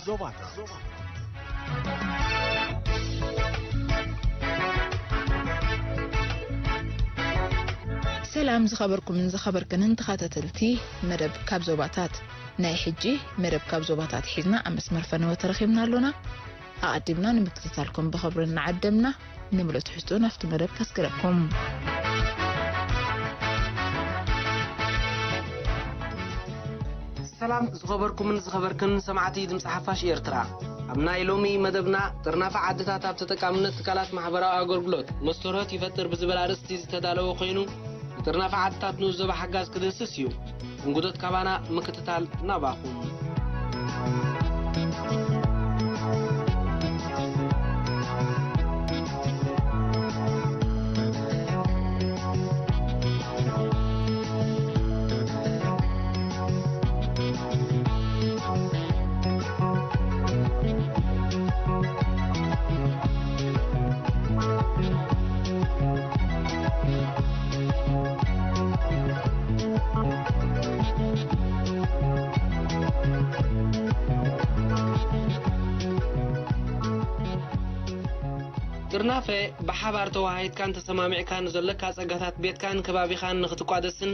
ዞባታት። ሰላም ዝኸበርኩምን ዝኸበርክንን ተኸታተልቲ መደብ ካብ ዞባታት። ናይ ሕጂ መደብ ካብ ዞባታት ሒዝና ኣብ መስመር ፈነወ ተረኺብና ኣሎና። ኣቐዲምና ንምክትታልኩም ብኽብሪ እናዓደምና፣ ንምሉእ ትሕዝቶ ናብቲ መደብ ከስግረኩም። ሰላም ዝኸበርኩምን ዝኸበርክን ሰማዕቲ ድምፂ ሓፋሽ ኤርትራ፣ ኣብ ናይ ሎሚ መደብና ጥርናፈ ዓድታት ኣብ ተጠቃምነት ትካላት ማሕበራዊ ኣገልግሎት መስተርሆት ይፈጥር ብዝብል ኣርእስቲ ዝተዳለወ ኮይኑ፣ ንጥርናፈ ዓድታት ንኡስ ዞባ ሓጋዝ ክድህስስ እዩ። እንግዶት ካባና ምክትታል ናባኹም። ጥርናፈ ብሓባር ተወሃሂድካን ተሰማሚዕካን ዘለካ ጸጋታት ቤትካን ከባቢኻን ንኽትቋደስን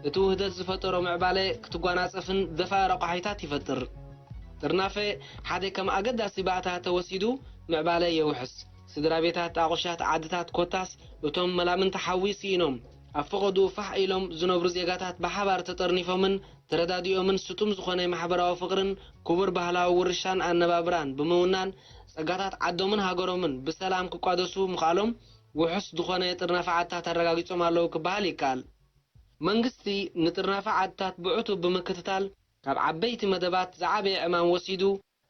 እቲ ውህደት ዝፈጠሮ ምዕባለ ክትጓናጸፍን ደፋእ ረቋሒታት ይፈጥር። ጥርናፈ ሓደ ከም ኣገዳሲ ባእታ ተወሲዱ ምዕባለ የውሕስ። ስድራ ቤታት፣ ኣቑሻት፣ ዓድታት ኮታስ እቶም መላምንቲ ሓዊ ስኢኖም ኣብ ፈቐድኡ ፋሕ ኢሎም ዝነብሩ ዜጋታት ብሓባር ተጠርኒፎምን ተረዳዲኦምን ስጡም ዝኾነ ማሕበራዊ ፍቕርን ክቡር ባህላዊ ውርሻን ኣነባብራን ብምውናን ጸጋታት ዓዶምን ሃገሮምን ብሰላም ክቋደሱ ምኽኣሎም ውሑስ ዝኾነ ጥርናፈ ዓድታት ኣረጋጊጾም ኣለዉ ክበሃል ይከኣል። መንግስቲ ንጥርናፈ ዓድታት ብዕቱብ ብምክትታል ካብ ዓበይቲ መደባት ዝዓበየ ዕማም ወሲዱ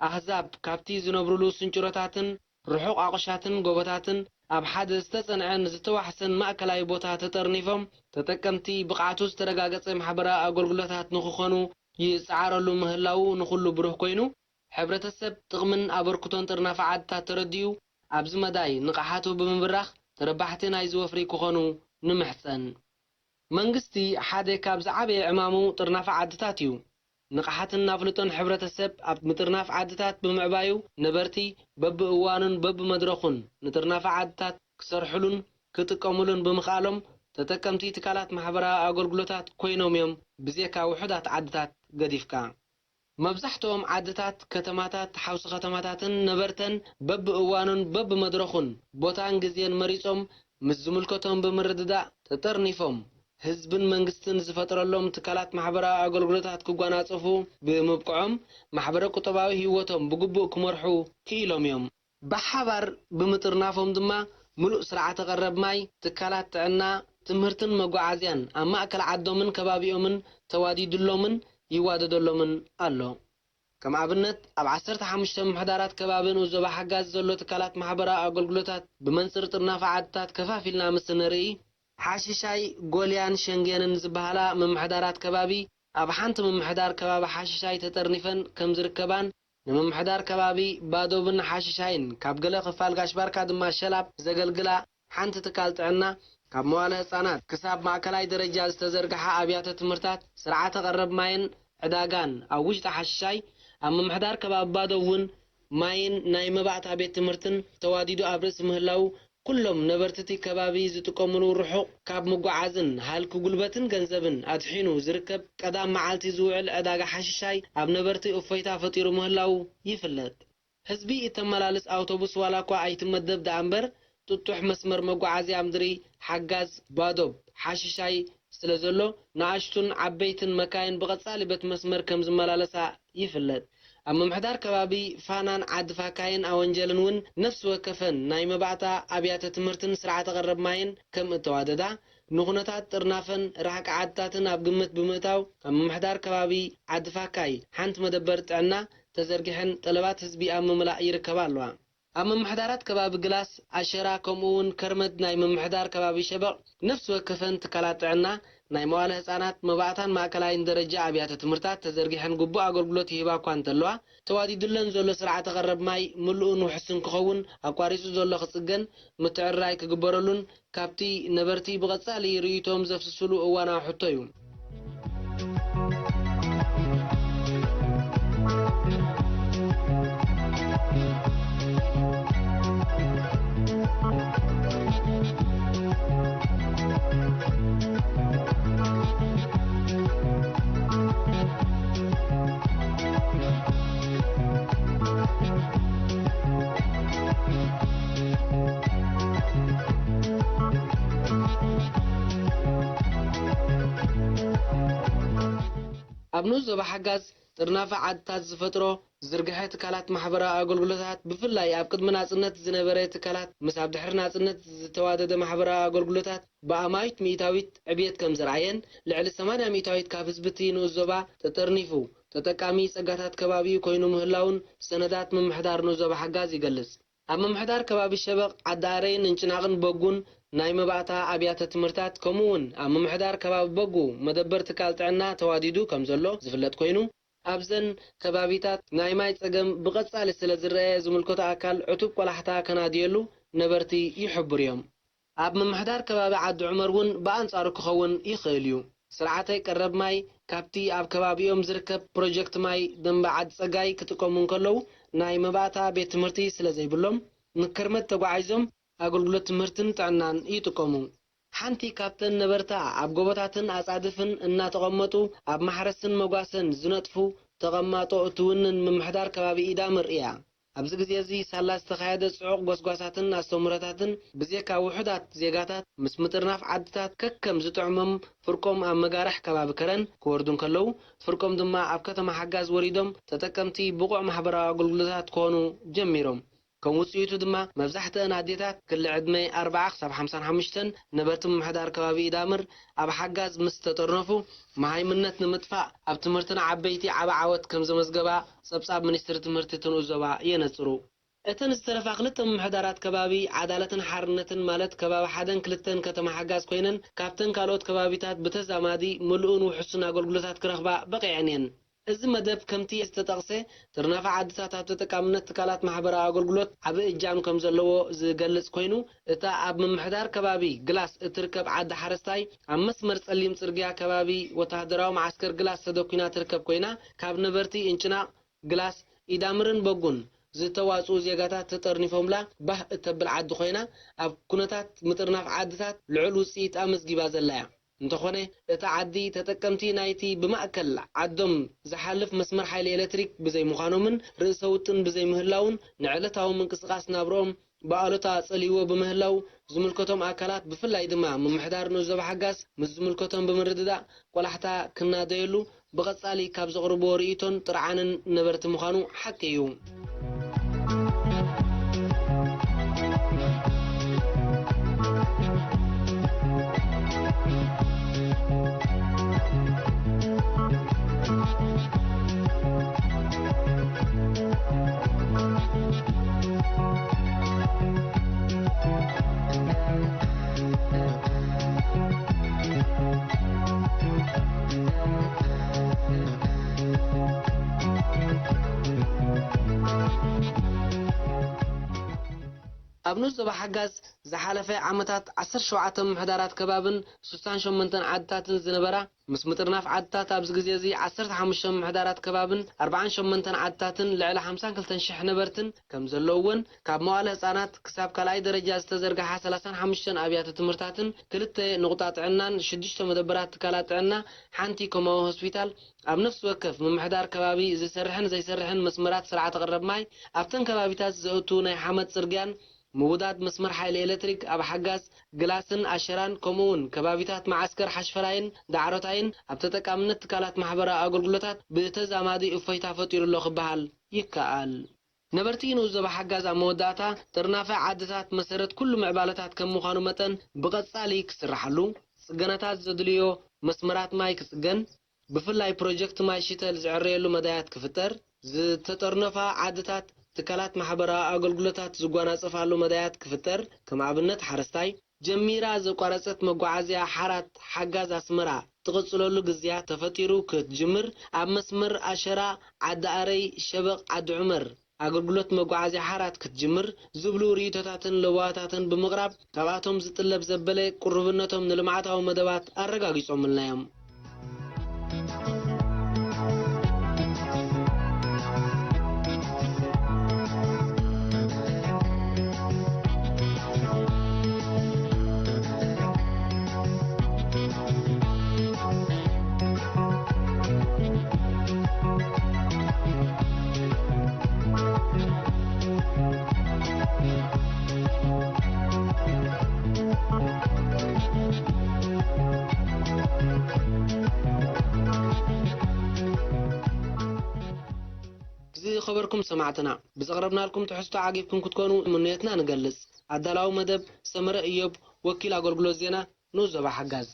ኣህዛብ ካብቲ ዝነብሩሉ ስንጭሮታትን ርሑቕ ኣቑሻትን ጎቦታትን ኣብ ሓደ ዝተጸንዐን ዝተዋሕሰን ማእከላይ ቦታ ተጠርኒፎም ተጠቀምቲ ብቕዓቱ ዝተረጋገጸ ማሕበራዊ ኣገልግሎታት ንኽኾኑ ይጽዓረሉ ምህላዉ ንኹሉ ብሩህ ኮይኑ፣ ሕብረተሰብ ጥቕምን ኣበርክቶን ጥርናፈ ዓድታት ተረዲኡ ኣብዚ መዳይ ንቕሓቱ ብምብራኽ ተረባሕቲ ናይዚ ወፍሪ ክኾኑ ንምሕጸን። መንግስቲ ሓደ ካብ ዝዓበየ ዕማሙ ጥርናፈ ዓድታት እዩ። ንቕሓትን ኣፍልጦን ሕብረተሰብ ኣብ ምጥርናፍ ዓድታት ብምዕባዩ ነበርቲ በብእዋኑን በብመድረኹን ንጥርናፈ ዓድታት ክሰርሕሉን ክጥቀሙሉን ብምኽኣሎም ተጠቀምቲ ትካላት ማሕበራዊ ኣገልግሎታት ኮይኖም እዮም ብዜካ ውሑዳት ዓድታት ገዲፍካ። መብዛሕትኦም ዓድታት፣ ከተማታት፣ ሓውሲ ከተማታትን ነበርተን በብእዋኑን በብመድረኹን ቦታን ግዜን መሪጾም ምስ ዝምልከቶም ብምርድዳእ ተጠርኒፎም ህዝብን መንግስትን ዝፈጥረሎም ትካላት ማሕበራዊ ኣገልግሎታት ክጓናጸፉ ብምብቅዖም ማሕበረ ቁጠባዊ ህይወቶም ብግቡእ ክመርሑ ክኢሎም እዮም። ብሓባር ብምጥርናፎም ድማ ምሉእ ስርዓተ ቀረብ ማይ፣ ትካላት ጥዕና፣ ትምህርትን መጓዓዝያን ኣብ ማእከል ዓዶምን ከባቢኦምን ተዋዲዱሎምን ይዋደደሎምን ኣሎ። ከም ኣብነት ኣብ ዓሰርተ ሓሙሽተ ምምሕዳራት ከባቢ ንኡስ ዞባ ሓጋዝ ዘሎ ትካላት ማሕበራዊ ኣገልግሎታት ብመንጽር ጥርናፈ ዓድታት ከፋፊልና ምስ እንርኢ፣ ሓሽሻይ፣ ጎልያን ሸንጌንን ዝበሃላ ምምሕዳራት ከባቢ ኣብ ሓንቲ ምምሕዳር ከባቢ ሓሽሻይ ተጠርኒፈን ከም ዝርከባን ንምምሕዳር ከባቢ ባዶብን ሓሽሻይን ካብ ገለ ክፋል ጋሽ ባርካ ድማ ሸላብ ዘገልግላ ሓንቲ ትካል ጥዕና ካብ መዋለ ህጻናት ክሳብ ማእከላይ ደረጃ ዝተዘርግሓ ኣብያተ ትምህርታት ስርዓተ ቀረብ ማይን ዕዳጋን ኣብ ውሽጢ ሓሽሻይ ኣብ ምምሕዳር ከባቢ ባዶ እውን ማይን ናይ መባእታ ቤት ትምህርትን ተዋዲዱ ኣብ ርእሲ ምህላው ኩሎም ነበርቲ እቲ ከባቢ ዝጥቀምሉ ርሑቕ ካብ ምጉዓዝን ሃልኪ ጉልበትን ገንዘብን ኣድሒኑ ዝርከብ ቀዳም መዓልቲ ዝውዕል ዕዳጋ ሓሽሻይ ኣብ ነበርቲ እፎይታ ፈጢሩ ምህላው ይፍለጥ። ህዝቢ እተመላልስ ኣውቶቡስ ዋላ እኳ ኣይትመደብ ደኣ እምበር ጥጡሕ መስመር መጓዓዝያ ምድሪ ሓጋዝ ባዶብ ሓሽሻይ ስለ ዘሎ ንኣሽቱን ዓበይትን መካይን ብቐጻሊ በቲ መስመር ከም ዝመላለሳ ይፍለጥ። ኣብ ምምሕዳር ከባቢ ፋናን ዓዲ ፋካይን ኣወንጀልን እውን ነፍሲ ወከፈን ናይ መባእታ ኣብያተ ትምህርትን ስርዓተ ቀረብ ማይን ከም እተዋደዳ፣ ንኹነታት ጥርናፈን ራሕቂ ዓድታትን ኣብ ግምት ብምእታው፣ ኣብ ምምሕዳር ከባቢ ዓዲ ፋካይ ሓንቲ መደበር ጥዕና ተዘርጊሐን ጠለባት ህዝቢ ኣብ ምምላእ ይርከባ ኣለዋ። ኣብ ምምሕዳራት ከባቢ ግላስ፣ ኣሸራ፣ ከምኡ እውን ከርመድ ናይ ምምሕዳር ከባቢ ሸበቕ፣ ነፍሲ ወከፈን ትካላት ጥዕና፣ ናይ መዋለ ህጻናት፣ መባእታን ማእከላይን ደረጃ ኣብያተ ትምህርታት ተዘርጊሐን ግቡእ ኣገልግሎት ይህባ እኳ እንተለዋ፣ ተዋዲዱለን ዘሎ ስርዓተ ቀረብ ማይ ምሉእን ውሑስን ክኸውን፣ ኣቋሪጹ ዘሎ ክጽገን ምትዕርራይ ክግበረሉን ካብቲ ነበርቲ ብቐጻሊ ርእይቶኦም ዘፍስስሉ እዋናዊ ሕቶ እዩ። ኣብ ንኡስ ዞባ ሓጋዝ ጥርናፈ ዓድታት ዝፈጥሮ ዝርግሐ ትካላት ማሕበራዊ ኣገልግሎታት፣ ብፍላይ ኣብ ቅድሚ ናጽነት ዝነበረ ትካላት ምስ ኣብ ድሕሪ ናጽነት ዝተዋደደ ማሕበራዊ ኣገልግሎታት ብኣማዊት ሚእታዊት ዕብየት ከም ዘርኣየን፣ ልዕሊ ሰማንያ ሚእታዊት ካብ ህዝቢ እቲ ንኡስ ዞባ ተጠርኒፉ ተጠቃሚ ጸጋታት ከባቢኡ ኮይኑ ምህላውን ሰነዳት ምምሕዳር ንኡስ ዞባ ሓጋዝ ይገልጽ። ኣብ ምምሕዳር ከባቢ ሸበቕ፣ ዓዲ ኣረይን እንጭናቕን በጉን ናይ መባእታ ኣብያተ ትምህርታት፣ ከምኡ እውን ኣብ ምምሕዳር ከባቢ በጉ መደበር ትካል ጥዕና ተዋዲዱ ከም ዘሎ ዝፍለጥ ኮይኑ፣ ኣብዘን ከባቢታት ናይ ማይ ጸገም ብቐጻሊ ስለ ዝረኣየ፣ ዝምልከቶ ኣካል ዕቱብ ቆላሕታ ከናድየሉ ነበርቲ ይሕብሩ እዮም። ኣብ ምምሕዳር ከባቢ ዓዲ ዑመር እውን ብኣንጻሩ ክኸውን ይኽእል እዩ። ስርዓተ ቀረብ ማይ ካብቲ ኣብ ከባቢኦም ዝርከብ ፕሮጀክት ማይ ደንበ ዓዲ ጸጋይ ክጥቀሙ እንከለዉ፣ ናይ መባእታ ቤት ትምህርቲ ስለ ዘይብሎም፣ ንከርመት ተጓዒዞም ኣገልግሎት ትምህርትን ጥዕናን ይጥቀሙ። ሓንቲ ካብተን ነበርታ ኣብ ጎቦታትን ኣጻድፍን እናተቐመጡ ኣብ ማሕረስን መጓሰን ዝነጥፉ ተቐማጦ እትውንን ምምሕዳር ከባቢ ኢዳምር እያ። ኣብዚ ግዜ እዚ ሳላ ዝተኻየደ ጽዑቕ ጎስጓሳትን ኣስተምህሮታትን ብዜካ ውሑዳት ዜጋታት ምስ ምጥርናፍ ዓድታት ከከም ዝጥዕሞም ፍርቆም ኣብ መጋርሕ ከባቢ ከረን ክወርዱ እንከለዉ፣ ፍርቆም ድማ ኣብ ከተማ ሓጋዝ ወሪዶም ተጠቀምቲ ብቑዕ ማሕበራዊ ኣገልግሎታት ክኾኑ ጀሚሮም። ከም ውጽኢቱ ድማ መብዛሕትአን ኣዴታት ክሊ ዕድመ ኣርብዓ ክሳብ ሓምሳን ሓሙሽተን ነበርቲ ምምሕዳር ከባቢ ኢዳምር ኣብ ሓጋዝ ምስ ተጠርነፉ፣ መሃይምነት ንምጥፋእ ኣብ ትምህርትና ዓበይቲ ዓቢ ዓወት ከም ዘመዝገባ ጸብጻብ ሚኒስትሪ ትምህርቲ እቲ ንኡስ ዞባ የነጽሩ። እተን ዝተረፋ ክልተ ምምሕዳራት ከባቢ ዓዳለትን ሓርነትን፣ ማለት ከባቢ ሓደን ክልተን ከተማ ሓጋዝ ኮይነን፣ ካብተን ካልኦት ከባቢታት ብተዛማዲ ምሉእን ውሑስን ኣገልግሎታት ክረኽባ በቒዐን እየን። እዚ መደብ ከምቲ ዝተጠቕሰ፣ ጥርናፈ ዓድታት ኣብ ተጠቃምነት ትካላት ማሕበራዊ ኣገልግሎት ዓቢ እጃም ከም ዘለዎ ዝገልጽ ኮይኑ፣ እታ ኣብ ምምሕዳር ከባቢ ግላስ እትርከብ ዓዲ ሓረስታይ፣ ኣብ መስመር ጸሊም ጽርግያ ከባቢ ወተሃደራዊ መዓስከር ግላስ ተደኲና ትርከብ ኮይና፣ ካብ ነበርቲ እንጭናቕ፣ ግላስ፣ ኢዳምርን በጉን ዝተዋጽኡ ዜጋታት ተጠርኒፎምላ ባህ እተብል ዓዲ ኮይና፣ ኣብ ኩነታት ምጥርናፍ ዓድታት ልዑል ውጽኢት ኣመዝጊባ ዘላ እያ። እንተኾነ፣ እታ ዓዲ ተጠቀምቲ ናይቲ ብማእከል ዓዶም ዝሓልፍ መስመር ሓይሊ ኤሌክትሪክ ብዘይምዃኖምን ርእሰ ውጥን ብዘይምህላውን፣ ንዕለታዊ ምንቅስቓስ ናብርኦም ብኣሉታ ጸልይዎ ብምህላው፣ ዝምልከቶም ኣካላት፣ ብፍላይ ድማ ምምሕዳር ንኡስ ዞባ ሓጋዝ፣ ምስ ዝምልከቶም ብምርድዳእ ቆላሕታ ክናደየሉ ብቐጻሊ ካብ ዘቕርብዎ ርእይቶን ጥርዓንን ነበርቲ ምዃኑ ሓቂ እዩ። ኣብ ንኡስ ዞባ ሓጋዝ ዝሓለፈ ዓመታት ዓሰርተ ሸውዓተ ምምሕዳራት ከባብን ስሳን ሸሞንተን ዓድታትን ዝነበራ፣ ምስ ምጥርናፍ ዓድታት ኣብዚ ግዜ እዚ ዓሰርተ ሓሙሽተ ምምሕዳራት ከባብን ኣርባዓን ሸሞንተን ዓድታትን ልዕሊ ሓምሳን ክልተን ሽሕ ነበርትን ከም ዘለውዎን፣ ካብ መዋለ ህጻናት ክሳብ ካልኣይ ደረጃ ዝተዘርግሓ ሰላሳን ሓሙሽተን ኣብያተ ትምህርታትን ክልተ ንቑጣ ጥዕናን ሽዱሽተ መደበራት ትካላት ጥዕና፣ ሓንቲ ኮማዊ ሆስፒታል፣ ኣብ ነፍሲ ወከፍ ምምሕዳር ከባቢ ዝሰርሕን ዘይሰርሕን መስመራት ስርዓተ ቀረብ ማይ፣ ኣብተን ከባቢታት ዘእቱ ናይ ሓመድ ጽርግያን ምውዳድ መስመር ሓይሊ ኤሌክትሪክ ኣብ ሓጋዝ፣ ግላስን ኣሸራን፣ ከምኡ'ውን ከባቢታት መዓስከር ሓሽፈራይን ዳዕሮታይን ኣብ ተጠቃምነት ትካላት ማሕበራዊ ኣገልግሎታት ብተዛማዲ እፎይታ ፈጢሩ ኣሎ ክበሃል ይከኣል። ነበርቲ ንኡስ ዞባ ሓጋዝ ኣብ መወዳእታ፣ ጥርናፈ ዓድታት መሰረት ኩሉ ምዕባለታት ከም ምዃኑ መጠን፣ ብቐጻሊ ክስራሓሉ፣ ጽገናታት ዘድልዮ መስመራት ማይ ክጽገን፣ ብፍላይ ፕሮጀክት ማይ ሽተል ዝዕረየሉ መዳያት ክፍጠር፣ ዝተጠርነፋ ዓድታት ትካላት ማሕበራዊ ኣገልግሎታት ዝጓናጸፋሉ መዳያት ክፍጠር፣ ከም ኣብነት ሓረስታይ፣ ጀሚራ ዘቋረጸት መጓዓዝያ ሓራት ሓጋዝ ኣስመራ ትቕጽለሉ ግዝያት ተፈጢሩ ክትጅምር፣ ኣብ መስመር ኣሸራ፣ ዓዲ ኣረይ፣ ሸበቕ፣ ዓዲ ዑመር ኣገልግሎት መጓዓዝያ ሓራት ክትጅምር ዝብሉ ርእይቶታትን ለበዋታትን ብምቕራብ፣ ካብኣቶም ዝጥለብ ዘበለ ቅሩብነቶም ንልምዓታዊ መደባት ኣረጋጊጾምልና እዮም። ዝኸበርኩም ሰማዕትና፣ ብዘቕረብናልኩም ትሕዝቶ ዓጊብኩም ክትኮኑ ምንዮትና ንገልጽ። ኣዳላዊ መደብ ሰመረ እዮብ፣ ወኪል ኣገልግሎት ዜና ንኡስ ዞባ ሓጋዝ።